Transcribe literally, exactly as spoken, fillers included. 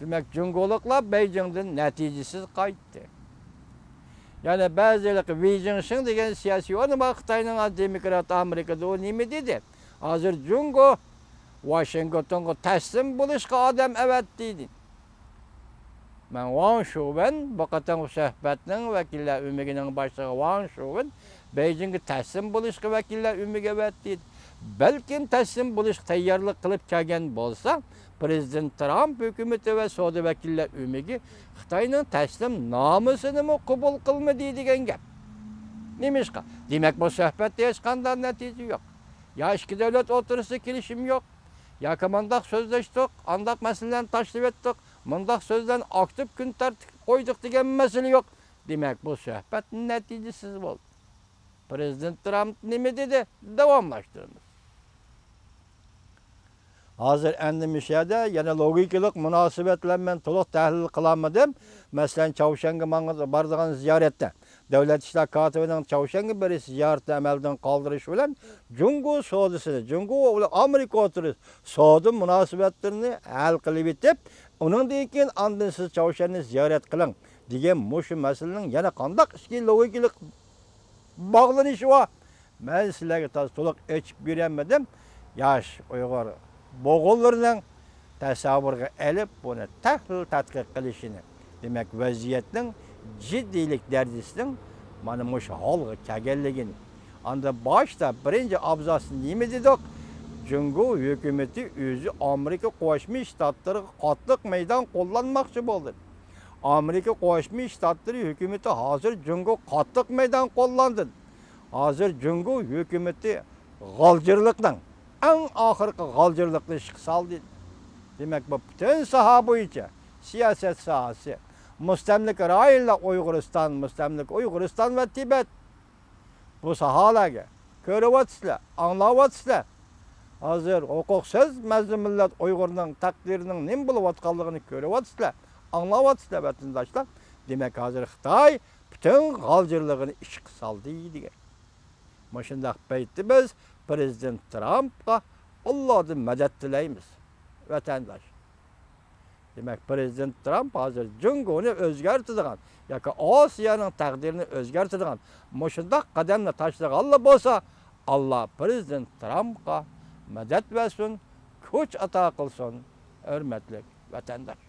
دېمەك، جۇڭگولۇقلار بېيجىڭدىن نەتىجىسىز قايتتى. يەنە بەزى ھېلىقى ۋېي جىڭشىڭ دېگەن سىياسىيونى بار، خىتاينىڭ دېموكرات ئامېرىكىدا، ئۇ نېمە دېدى؟ ھازىر جۇڭگو ۋاشىنگتونغا تەسلىم بولۇشقا ئادەم ئەۋەتتى دېدى. مەن ۋاڭ شۇۋېن، بۇ قېتىمقى سۆھبەتنىڭ ۋەكىللەر ئۆمىكىنىڭ باشلىقى ۋاڭ شۇۋېن بېيجىڭغا تەسلىم بولۇشقا ۋەكىللەر ئۆمىكى ئەۋەتتى. بەلكىم تەسلىم بولۇشقا تەييارلىق قىلىپ كەلگەن بولسا، پىرېزىدېنت ترامپ ھۆكۈمىتى ۋە سودا ۋەكىللەر ئۆمىكى خىتاينىڭ تەسلىمنامىسىنىمۇ قوبۇل قىلمىدى دېگەن گەپ. نېمىشقا؟ دېمەك، بۇ سۆھبەتتە ھېچقانداق نەتىجە يوق. يا ئىككى دۆلەت ئوتتۇرىسىدا كېلىشىم يوق، ياكى مۇنداق سۆزلەشتۇق، ئانداق مەسىلىلەرنى تاشلىۋەتتۇق، مۇنداق سۆزلەرنى ئاكتىپ كۈن تەرتىپكە قويدۇق دېگەن مەسىلە يوق. دېمەك، بۇ سۆھبەت نەتىجىسىز بولدى. پىرېزىدېنت ترامپ نېمە دېدى؟ داۋاملاشتۇرىمىز. ھازىر ئەندى مۇشۇ يەردە يەنە لوگىكىلىق مۇناسىۋەتلەر بىلەن تولۇق تەھلىل قىلالمىدىم. مەسىلەن، چاۋشيەنگە ماڭا بارىدىغان زىيارەتتە دۆلەت ئىشلار كاتىپىنىڭ چاۋشيەنگە بېرىش زىيارىتىنى ئەمەلدىن قالدۇرۇشى بىلەن جۇڭگو سودىسىنى، جۇڭگو بىلەن ئامېرىكا ئوتتۇرىسىدا سودا مۇناسىۋەتلىرىنى ھەل قىلىۋېتىپ، ئۇنىڭدىن كېيىن ئاندىن سىز چاۋشيەننى زىيارەت قىلىڭ دېگەن مۇشۇ مەسىلىنىڭ يەنە قانداق ئىچكى لوگىكىلىق باغلىنىشى بار. مەن سىلەرگە تازا تولۇق ئېچىپ بېرەلمىدىم. ياش ئۇيغۇر بوغۇنلىرىنىڭ تەسەۋۋۇرغا ئېلىپ، بۇنى تەھلىل تەتقىق قىلىشىنى، دېمەك، ۋەزىيەتنىڭ جىددىيلىك دەرىجىسىنىڭ مانا مۇشۇ ھالغا كەلگەنلىكىنى. ئاندا باشتا بىرىنچى ئابزاستا نېمە دېدۇق؟ جۇڭگو ھۆكۈمىتى ئۆزى ئامېرىكا قوشما شتاتلىرىغا قاتتىق مەيدان قوللانماقچى بولدى. ئامېرىكا قوشما شتاتلىرى ھۆكۈمىتى ھازىر جۇڭگو قاتتىق مەيدان قوللاندى. ھازىر جۇڭگو ھۆكۈمىتى غالجىرلىقنىڭ ئەڭ ئاخىرقى غالجىرلىقىنى ئىشقا سالدى. دېمەك، بۇ پۈتۈن ساھە بويىچە سىياسەت ساھەسى، مۇستەملىكە رايونلار، ئۇيغۇرىستان، مۇستەملىكە ئۇيغۇرىستان ۋە تىبەت، بۇ ساھەلەرگە كۆرۈۋاتىسىلەر، ئاڭلاۋاتىسىلەر. ھازىر ھوقۇقسىز مەزلۇم مىللەت ئۇيغۇرنىڭ تەقدىرىنىڭ نېمە بولۇۋاتقانلىقىنى كۆرۈۋاتىسىلەر، ئاڭلاۋاتىسىلەر، ۋەتەنداشلار. دېمەك، ھازىر خىتاي پۈتۈن غالجىرلىقىنى ئىشقا سالدى دېگەن. مۇشۇنداق پەيتتە بىز پىرېزىدېنت ترامپقا ئاللادىن مەدەت تىلەيمىز، ۋەتەنداش. دېمەك، پىرېزىدېنت ترامپ ھازىر جۇڭگونى ئۆزگەرتىدىغان ياكى ئاسىيانىڭ تەقدىرىنى ئۆزگەرتىدىغان مۇشۇنداق قەدەمنى تاشلىغانلا بولسا، ئاللا پىرېزىدېنت ترامپقا مەدەت بەرسۇن، كۈچ ئاتا قىلسۇن، ھۆرمەتلىك ۋەتەنداش.